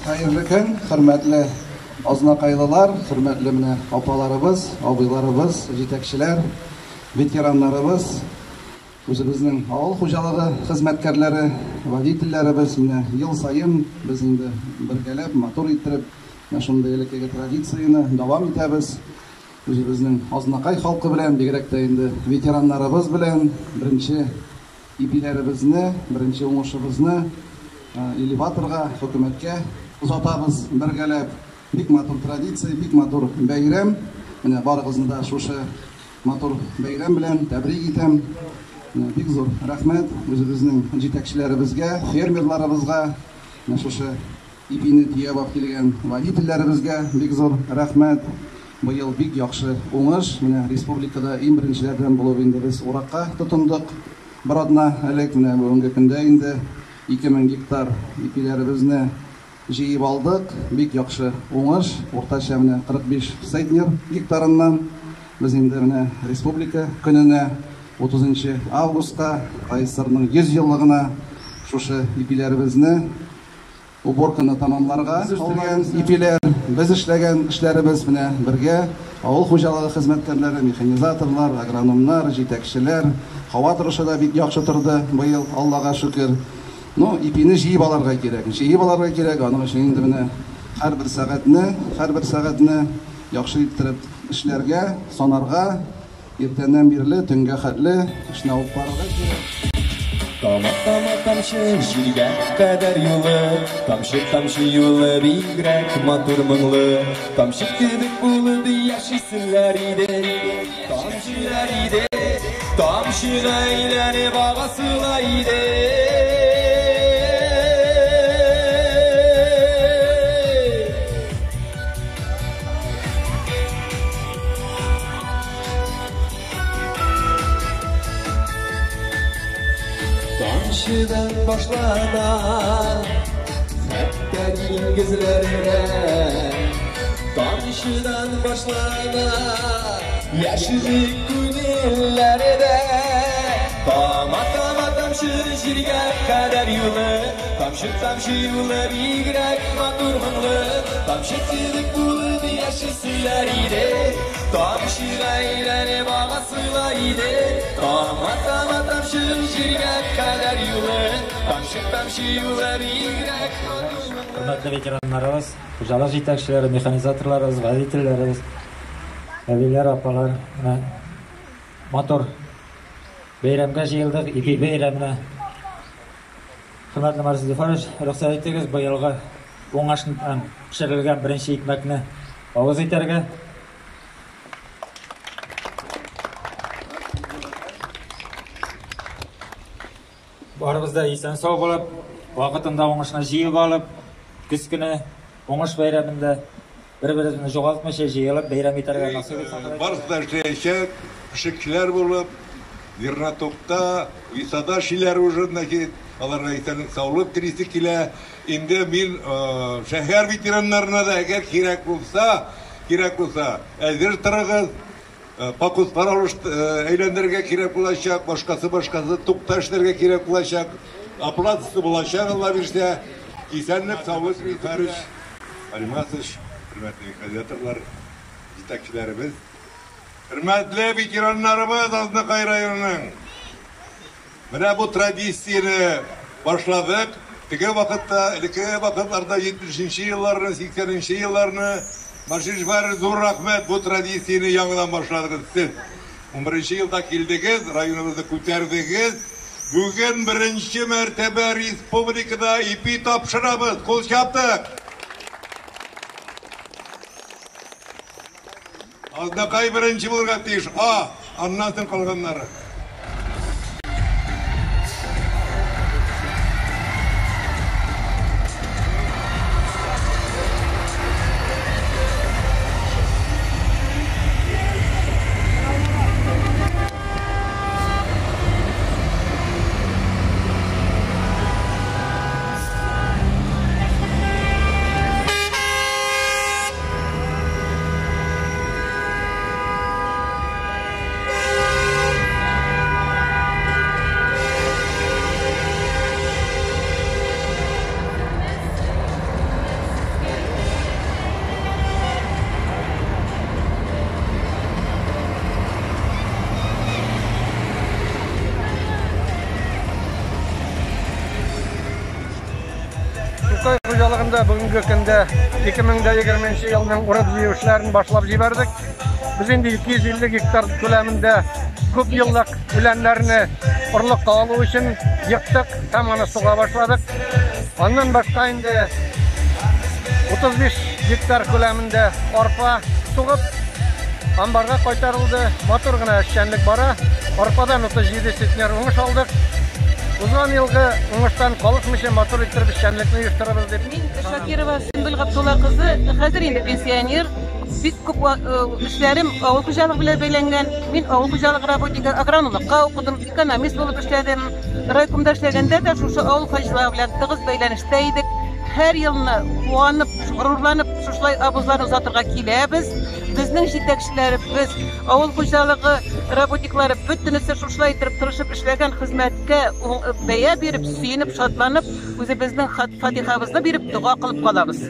Хәерле көн, хөрмәтле азнакайлылар, хөрмәтле менә апаларыбыз, абыйларыбыз, җитәкчеләр, ветераннарыбыз, үзебезнең авыл хуҗалыгы хезмәткәрләре, водительләребез. Менә ел саен без инде бергәләп, матур иттереп, менә шундый элеккеге традицияне дәвам итәбез. Үзебезнең Азнакай халкы белән, бигрәк тә инде ветераннарыбыз белән беренче ипиләребезне, беренче уңышыбызны элеваторга, хөкүмәткә озатабыз бергәләп. Бик матур традиция, бик матур бәйрәм. Менә барыгызны да шушы матур бәйрәм белән тәбрик итәм. Менә бик зур рәхмәт үзебезнең җитәкчеләребезгә, фермерларыбызга, менә шушы ипине төяп алып килгән водительләребезгә бик зур рәхмәт. Быел бик яхшы уңыш. Менә республикада иң беренчеләрдән булып инде без уракка тотындык. Бер атна элек, менә бүгенге көндә инде 2000 гектар ипиләребезне җыеп алдык. Бик яхшы уңыш. Уртача менә 45 центнер гектарыннан. Без инде менә республика көненә 30 августка ТАССРның 100 еллыгына шушы ипиләребезне уборканы тамамларга калган ипиләр, без эшләгән эшләребез менә бергә авыл хуҗалыгы хезмәткәрләре, механизаторлар, агрономнар, җитәкчеләр, һава торышы да бик яхшы торды быел, Аллага шөкер. Ну, ипине җыеп алырга кирәк. Җыеп алырга кирәк, аның өчен инде менә һәрбер сәгатьне, һәрбер сәгатьне яхшы иттереп эшләргә, санарга, иртәннән бирле төнгә хәтле эшне алып барырга кирәк. Тама, тама, тамчы, җиргә кадәр юлы, тамчы, тамчы юлы бигрәк матур моңлы. Тамчы кебек булып яшисеннәр иде, тамчылар иде, тамчыга әйләнеп агасыла иде. Тамчыдан башлана хәтта диңгезләрдә, тамчыдан башлана яшьлек күңелләрдә. Тама, тама, тамчы, җиргә кадәр юлы, тамчы, тамчы юлы бигрәк матур моңлы. Тамчы кебек булып яшисеннәр иде, тамчыга әйләнеп агасыла иде. Тама, тама, тамчы, җиргә кадәр юлы, тамчы, тамчы юлы бигрәк матур моңлы. Хөрмәтле ветераннарыбыз, хуҗалык җитәкчеләре, механизаторларыбыз, водительләребез, әбиләр, апалар, менә матур бәйрәмгә җыелдык, ипи бәйрәменә. Хөрмәтле Марс Зөфәрович, рөхсәт итегез, быелгы уңыштан пешерелгән беренче икмәкне авыз итәргә. Барыбыз да исән-сау булып, вакытында уңышны җыеп алып, көз көне уңыш бәйрәмендә бер-беребезне югалтмыйча җыелып бәйрәм итәргә насыйп итсен. Барысы да эшләячәк, пешекчеләр булып, Зернотокта, Висада эшлиләр уже, значит, аларга исәнлек саулык телисе килә. Инде мин шәһәр ветераннарына да әгәр кирәк булса, кирәк булса, әзер торыгыз. Пакуслар алыш әйләндерергә кирәк булачак, башкасы башкасы тукта эшләргә кирәк булачак. Оплатасы булачак, Алла бирсә. Исәнлек, саулык, Фәрүш Алимасович, хөрмәтле механизаторлар, җитәкчеләребез, хөрмәтле ветераннарыбыз Азнакай районының. Менә бу традицияне башладык. Теге вакытта, элекке вакытларда 70 елларны, 80 елларны Маршишвар, зур рәхмәт, бу традицияне яңадан башладыгыз сез. 11 елда килдегез, районыбызны күтәрдегез. Бүген беренче мәртәбә республикада ипи тапшырабыз. Кул чаптык. Азнакай беренче булырга тиеш. А, аннан соң калганнары. Туркай хуҗалыгында бүгенге көндә 2020 елның урып-җыю эшләрен башлап җибәрдек. Без инде 250 гектар күләмендә күп еллык үләннәрне орлыкка алу өчен ектык һәм аны суга башладык. Аннан башка инде 35 гектар күләмендә арпа сугып, амбарга кайтарылды. Матур гына эшчәнлек бара. Арпадан 37 центнер уңыш алдык. Узган елгы уңыштан калышмыйча матур иттереп эшчәнлекне оештырабыз дип. Мин Шакирова Сөмбел Габдулла кызы, хәзер инде пенсионер. Бик күп эшләрем авыл хуҗалыгы белән бәйләнгән. Мин авыл хуҗалыгы работнигы, агрономлыкка укыдым, экономист булып эшләдем. Райкомда эшләгәндә дә шушы авыл хуҗалыгы белән тыгыз бәйләнештә идек. Һәр елны куанып, горурланып шушылай абузларны озатырга киләбез. Безнең җитәкчеләребез, авыл хуҗалыгы работниклары бөтенесе шушылай итеп тырышып эшләгән хезмәткә бәя биреп, сөенеп, шатланып, үзебезнең фатихабызны биреп, дога кылып калабыз.